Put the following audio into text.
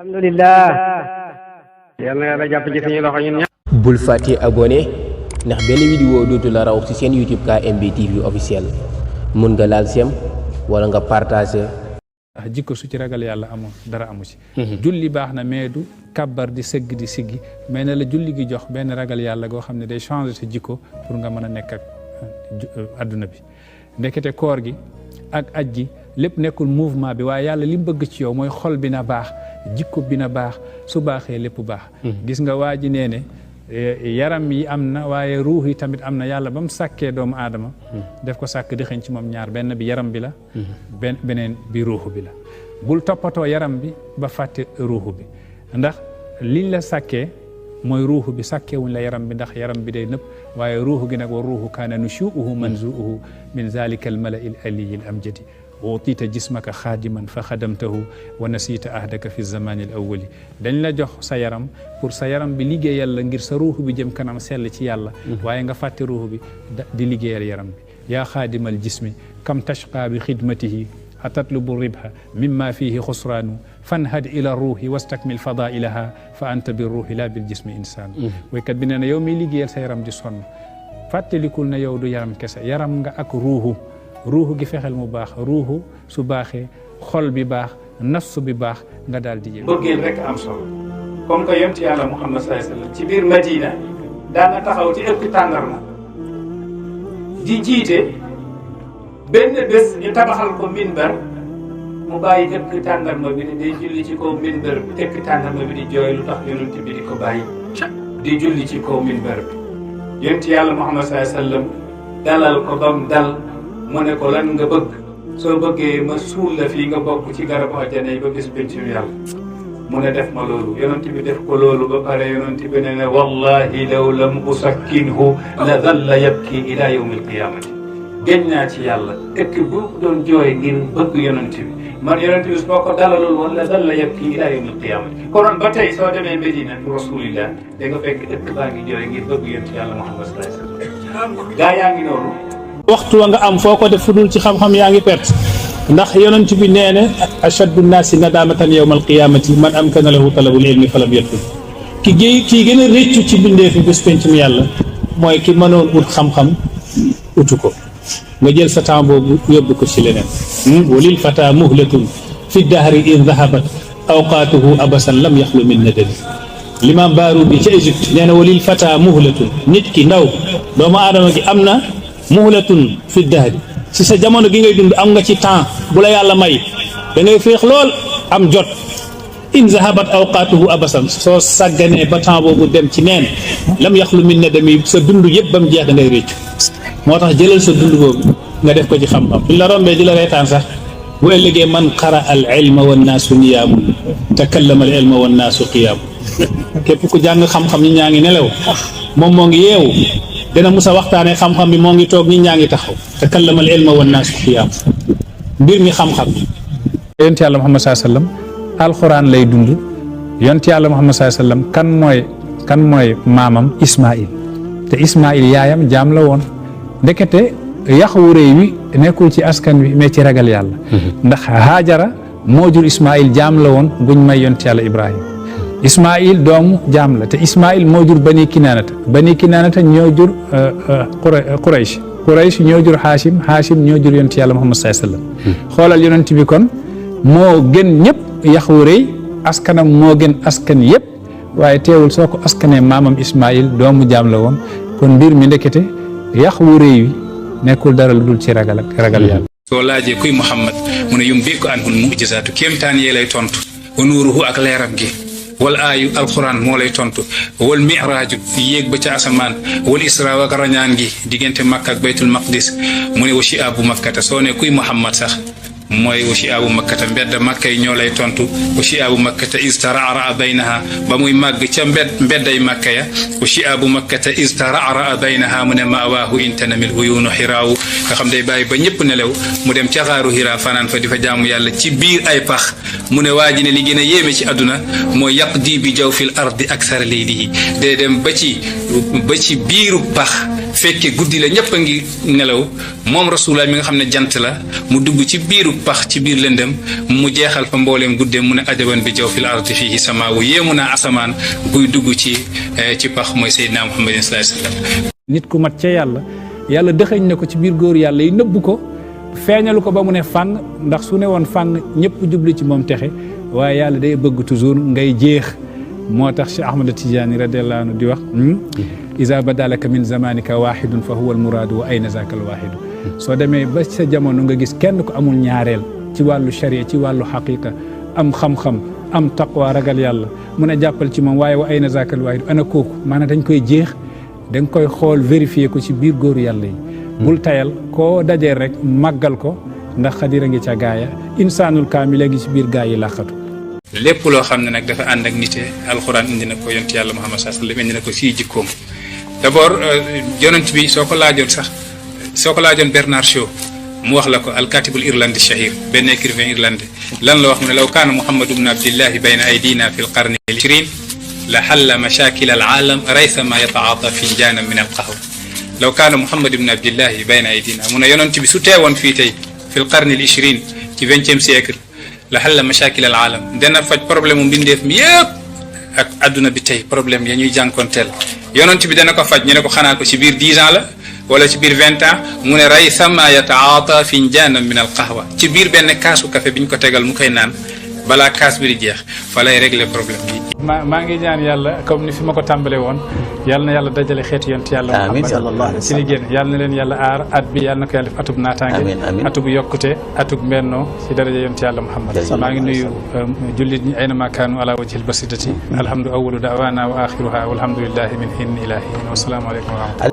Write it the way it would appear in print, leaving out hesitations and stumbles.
alhamdulillah yàlla na yàlla jàpp ci suñu loxo ñun ñëpp. bul fàtte abonné ndax benn vidéo dootu la raw ci seen YouTube KMB TV officiel mun nga laal sem wala nga partager. jikko su ci ragal yàlla amoon dara amu ci. julli baax na mais du kabbar di sëgg di siggi mais ne la julli gi jox benn ragal yàlla goo xam ne day changer sa jikko pour nga mën a nekk ak adduna bi. ndekete koor gi ak aj gi lépp nekkul mouvement bi waaye yàlla li mu bëgg ci yow mooy xol bi na baax jikko bi na baax su baaxee lépp baax. gis nga waa ji nee ne yaram yi am na waaye ruux yi tamit am na yàlla ba mu sàkkee doomu aadama def ko sàkk di xëñ ci moom ñaar benn bi yaram bi la beneen bi ruuxu bi la bul toppatoo yaram bi ba fàtte ruuxu bi ndax liñ la sàkkee mooy ruuxu bi sàkkeewuñ la yaram bi ndax yaram bi day nëpp waaye ruuxu gi nag wa ruuxu kaana nushuuhu manzuuhu min zalika al malai al aliyi al amjadi utiita jismaka xaadiman fa xadamtahu wa nasiita ahdaka fi zamani al awwali dañ la jox sa yaram pour sa yaram bi liggéeyal la ngir sa ruuxu bi jëm kanam sell ci yàlla waaye nga fàtte ruuxu bi di liggéeyal yaram bi yaa xaadimal jismi kam tashqa bi xidmatihi atatlubu ribha mimma fihi xusraanu fanhad ila ruuhi wastakmil fadailaha fa anta bi ruuhi la bil jismi insaan waykat bi nee na yow miy liggéeyal sa yaram di sonn fàttalikul na yow du yaram kese yaram nga ak ruuxu gi fexeel mu baax ruuxu su baaxee xol bi baax nafsu bi baax nga daal di jël bëggeel rek am solo comme que yonent yàlla Muhammad sallallahu alayhi wasallam ci biir Madina daana taxaw ci ëpp tàndarma di jiite benn bés ñu tabaxal ko minbar mu bàyyi ëpp tàndarma bi ne day julli ci kaw minbar bi ëpp tàndarma bi di jooy lu tax yonent bi di ko bàyyi di julli ci kaw minbar bi yonent yàlla Muhammad sallallahu alayhi wasallam dalal ko bam dal mu ne ko lan nga bëgg soo bëggee ma suul la fii nga bokk ci garabu àjjana yi ba bis pencum yàlla mu ne def ma loolu yonent bi def ko loolu ba pare yonent bi ne wallahi law lam usakkinhu la dalla yabki ila yawmi alqiyamati génn naa ci yàlla ëkk bu doon jooy ngir bëgg yonent bi man yonent bi boo ko dalalul woon la dalla yabki ila yawmi alqiyamati konoon ba tey soo demee Medina rasulillah da nga fekk ëkk baa ngi jooy ngir bëgg yonent yàlla Muhammad sallallahu alayhi wasallam gaa yaa ngi noonu waxtu wa nga am foo ko def fu dul ci xam-xam yaa ngi perte ndax yonent bi nee na ashaddu nnaasi nadamatan yawma alqiyamati man amkana lahu talabul ilmi falam yatlub kii gën a réccu ci bindeefi bés pencum yàlla mooy ki mënoon ut xam-xam utu ko nga jël sa temps boobu yóbbu ko ci leneen walil fata muhlatun fi dahri in dhahabat awqaatuhu abasan lam yaxlu min nadami l'imam Baruudi ca Égypte nee na walil fata muhlatun nit ki ndaw doomu aadama gi am na muhlatun fi dahri si sa jamono gi ngay dund am nga ci temps bu la yàlla may da ngay féex lool am jot in zahabat awqaatuhu abasan soo sàgganee ba temps boobu dem ci neen lam yaxlu min nadami sa dund yëpp ba mu jeex da ngay réccu moo tax jëlal sa dund boobu nga def ko ci xam-xam buñ la rombee di la reetaan sax bu ëllëgee man qara al ilma wan naasu niyaamun takallama al ilma wan naasu qiyaamun képp ku jàng xam-xam ñi ñaa ngi nelaw moom moo ngi yeewu dana musa waxtaanee xam-xam bi moo ngi toog ñi ñaa ngi taxaw takallamal ilma wan naasu qiyaam mbir mi xam-xam bi yonent yàlla Muhammad sallallahu alayhi wasallam alxuraan lay dund yonent yàlla Muhammad sallallahu alayhi wasallam kan mooy maamam Ismaïl te Ismaïl yaayam jaam la woon ndekete yax wu réy wi nekkul ci askan wi mais ci ragal yàlla ndax Haajara moo jur Ismaïl jaam la woon guñ may yonent yàlla Ibrahima Ismaïl doomu jaam la te Ismaïl moo jur bani kinaanata ñoo jur Quraysh ñoo jur Haashim ñoo jur yonent yàlla Muhammad sallallahu alayhi wasallam xoolal yonent bi kon moo gën ñëpp yax wu rëy askanam moo gën askan yëpp waaye teewul soo ko askanee maamam Ismaïl doomu jaam la woon kon mbir mi ndekete yax wu rëy wi nekkul dara lu dul ci ragal yàlla. soo laajee kuy Muhammad mu ne yum biku anhul mu'jizaatu kéemtaan yee lay tontu wa nuuruhu ak leeram gi wal aayu alquran moo lay tontu wal miraaju yéeg ba ca asamaan wal isra ak rañaan gi diggante makka ak baytul maqdis mu ne wa shi'aabu makkata soo ne kuy Muhammad sax mooy wa shi'aabu makkata mbedd makka yi ñoo lay tontu wa shi'aabu makkata istara'a baynaha ba muy màgg ca mbedday makka ya wa shi'aabu makkata istara'a baynaha mu ne ma'waahu intanamil uyuunu xiraawu nga xam day bàyyi ba ñëpp nelew mu dem ca xaaru xiraa fanaan fa di fa jaamu yàlla ci biir ay pax mu ne waa ji ne li gën a yéeme ci àdduna mooy yaqdi bi jawfil ardi aksara laylihi day dem ba ci biiru pax fekke guddi la ñëpp a ngi nelaw moom rasulullah mi nga xam ne jant la mu dugg ci biiru pax ci biir lëndëm mu jeexal fa mbooleem guddee mu ne ajaban bi jaw fil ardi fihi samaawu yéemu naa asamaan buy dugg ci pax mooy Seydina Muhammadin sallallahu alayhi wasallam. nit ku mat ca yàlla dëxëñ na ko ci biir góor yàlla yi nëbb ko feeñalu ko ba mu ne fàng ndax su ne woon fàng ñëpp jublu ci moom texe waaye yàlla day bëgg toujours ngay jeex moo tax Cheikh Ahmad Tidiane radiyallahu anhu di wax iza badalaka min zamanika wahidun fa huwa al muraadu wa ayna zaka al wahidu soo demee ba sa jamono nga gis kenn ko amul ñaareel ci wàllu sharia ci wàllu xaqiqa am xam-xam am taqwa ragal yàlla mun a jàppal ci moom waaye wa ayna zaka al wahidu ana kooku maanaam dañ koy jeex da nga koy xool vérifier ko ci biir góoru yàlla yi bul tayal koo dajee rek màggal ko ndax xadira ngi ca gaaya insaanul kaamil ngi ci biir gaa yi làqatu lépp loo xam ne nag dafa ànd ak nite alxuraan indi na ko yonent yàlla Muhammad sallallahu alayhi wasallam indi na ko fii jikkoom d'abord yonent bi soo ko laajoon Bernard Shaw mu wax la ko alkatibul irlandi shahir benn écrivain irlandais lan la wax mu ne law kaana Muhammadu ibn Abdillahi bayna aydina fi lqarni al-ishrin la xalla mashakil alaalam raysama yataata finjaanan min alqahwa law kaana Muhammad ibn Abdillahi bayna aydina mu ne yonent bi su teewoon fii tey fi lqarni al-ishrin ci 20e siècle la xalla mashakil alaalam dana faj problème mu mbindeef mi yëpp ak adduna bi tey problème ya ñuy jànkonteel yonent bi dana ko faj ñu ne ko xanaa ko ci biir 10 ans la wala ci biir 20 ans mu ne raysama yataata finjaanan min alqahwa ci biir benn kaasu café biñ ko tegal mu koy naan balaa kaas bi di jeex fa lay régler problème yi. maa ngi ñaan yàlla comme ni fi ma ko tàmbalee woon yàlla na yàlla dajale xeetu yonent yàlla Muhammad ci li génn yàlla na leen yàlla aar at bi yàlla na ko yàlla def atub naataange atub yokkute atub mbennoo ci daraja yonent yàlla Muhammad maa ngi nuyu jullit ñi aynama kaanu ala wajhil basidati alhamdu awwalu da'wana wa akhiruha walhamdulillahi min hin ilahi wa salaamu aleykum wa rahmatullah